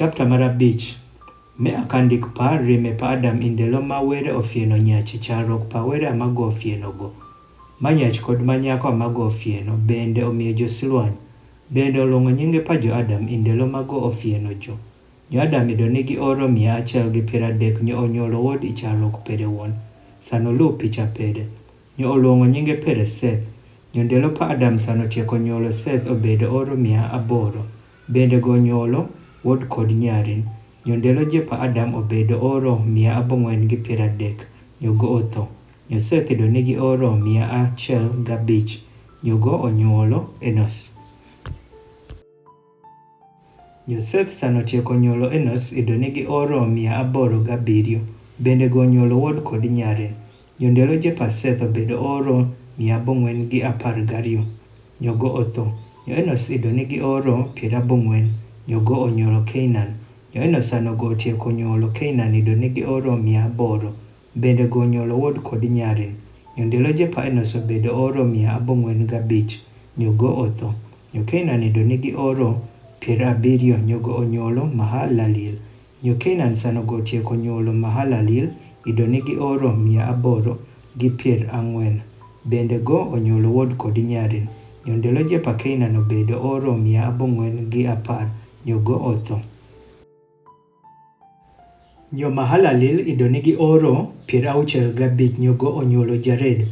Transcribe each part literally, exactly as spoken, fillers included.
Chapter mar abich. Me akandik pa rime pa Adam i ndelo ma were ofieno nyach i chalrok pa were amago ofieno go. Ma nyach kod ma nyako amago ofieno, bende omiyo jo silwany. Bende oluongo nyinge pa jo Adam i ndelo mago ofieno jo. Nyo Adam ido nigi oro mia achiel gi piero adek nyo onyuolo wuod i chalrok pere wuon. Sano luw picha pere. Nyo oluongo nyinge pere Seth. Nyo ndelo pa Adam sano tieko nyuolo Seth obedo oro mia aboro. Bende go onyuolo wuod kod nyarin. Nyo ndelo je pa Adam obedo oro mia abong'wen gi piero adek. Nyo go otho. Nyo Seth ido nigi oro mia achiel gabich. Nyo go onyuolo Enos. Nyo Seth sano tieko nyuolo Enos ido nigi oro mia aboro gabiriyo. Bende go onyuolo wuod kod nyarin. Nyo ndelo je pa Seth obedo oro mia abong'wen gi apar gariyo. Nyo go otho. Nyo Enos ido nigi oro piero abong'wen. Nyo go onyuolo Kenan. Nyo Enos sano go tieko nyuolo Kenan ido nigi oro mia aboro. Bende go onyuolo wuod kod nyarin. Nyo ndelo je pa Enos obedo oro mia abong'wen gabich. Nyo go otho. Nyo Kenan ido nigi oro piero abiriyo. Nyo go onyuolo Mahalalil. Nyo Kenan sano go tieko nyuolo Mahalalil ido nigi oro mia aboro gi piero ang'wen. Bende go onyuolo wuod kod nyarin. Nyo ndelo je pa Kenan obedo oro mia abong'wen gi apar. Nyo go otho. Nyo Mahalalil ido nigi oro piero auchiel gabich nyo go onyuolo Jared.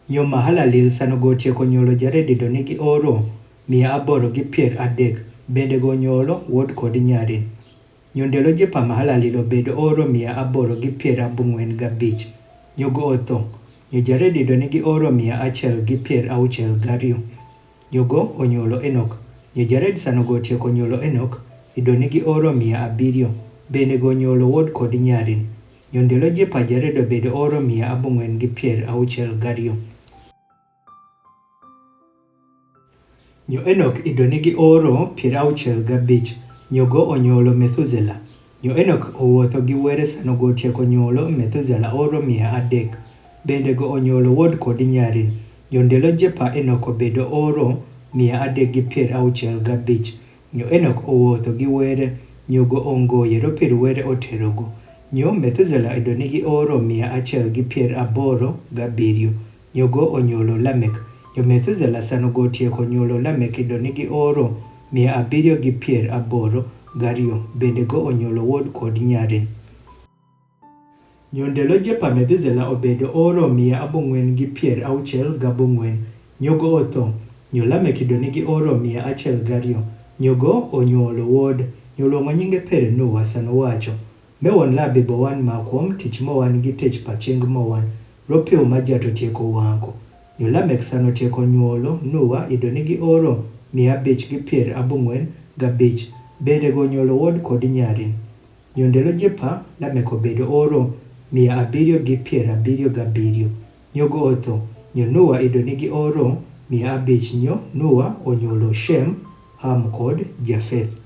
Nyo Mahalalil sano go tieko nyuolo Jared ido nigi oro mia aboro gi piero adek. Bende go onyuolo wuod kod nyarin. Nyo ndelo je pa Mahalalil obedo oro mia aboro gi piero abong'wen gabich. Nyo go otho. Nyo Jared ido nigi oro mia achiel gi piero auchiel gariyo. Nyo go onyuolo Enok. Nyo Jared sano go tieko nyuolo Enok ido nigi oro mia abiriyo. Bende go onyuolo wuod kod nyarin. Nyo ndelo je pa Jared obedo oro mia abong'wen gi piero auchiel gariyo. Nyo Enok ido nigi oro piero auchiel gabich. Nyo go onyuolo Methusela. Nyo Enok owuotho gi were sano go tieko nyuolo Methusela oro mia adek. Bende go onyuolo wuod kod nyarin. Nyo ndelo je pa Enok obedo oro mia adek gi piero auchiel gabich. Nyo Enok owuotho gi were. Nyo go ongoye ropir were oterogo. Nyo Methusela ido nigi oro mia achiel gi piero aboro gabiriyo. Nyo go onyuolo Lamek. Nyo Methusela sano go tieko nyuolo Lamek ido nigi oro mia abiriyo gi piero aboro gariyo. Bende go onyuolo wuod kod nyarin. Nyo ndelo je pa Methusela obedo oro mia abong'wen gi piero auchiel gabong'wen. Nyo go otho. Nyo Lamek ido nigi oro mia achiel gariyo. Nyo go onyuolo wuod. Nyo oluongo nyinge pere Noa sano wacho. Me wan labi bo wan ma kuom tich mo wan gi tich pa ching mo wan. Ropiw ma jato tieko wanko. Nyo Lamek sano tieko nyuolo Noa ido nigi oro mia abich gi piero abong'wen gabich. Bende go onyuolo wuod kod nyarin. Nyo ndelo je pa Lamek obedo oro mia abiriyo gi piero abiriyo gabiriyo. Nyo go otho. Nyo Noa ido nigi oro mia abich. Nyo Noa onyuolo Shem, Ham kod Jafeth.